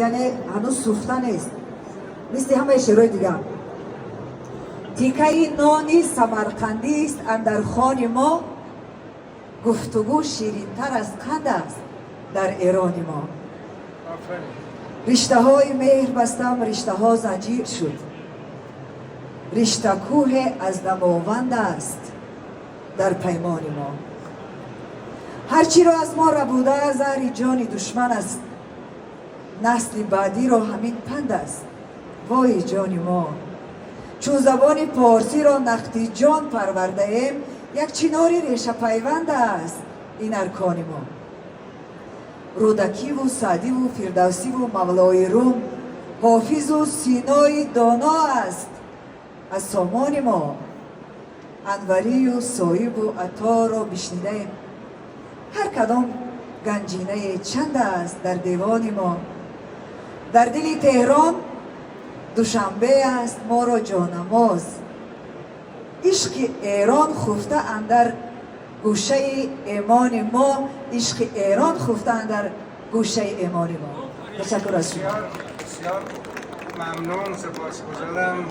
Яъне ҳанӯз сӯхта нест, мисли ҳамаи шеърҳои дигар. Тикаи нони самарқандист андар хони мо, гуфтугӯ ширинтар аз қанд аст дар Эрони мо. Риштаҳои меҳр бастам, риштаҳо занҷир шуд, риштакӯҳе аз Дамованд аст дар паймони мо. Ҳарчиро аз мо рабуда, заҳри ҷони душман аст, насли баъдиро ҳамин панд аст, вои ҷони мо. Чун забони порсиро нахти ҷон парвардаем, як чинори решапайванд аст ин аркони мо. Рӯдакиву Саъдиву Фирдавсиву Мавлои Рум, Ҳофизу Синои доно аст аз сомони мо. Анварию Соибу Атторо бишнидаем, ҳар кадом ганҷинае чанд аст дар девони мо. Дар дили Теҳрон Душанбе аст моро ҷонамоз, ишқи Эрон хуфта андар гӯшаи эмони мо, ишқи Эрон хуфта андар гӯшаи эмони мо. Ташаккур аз шумо. بسیار بسیار ممنون، سپاسگزارم.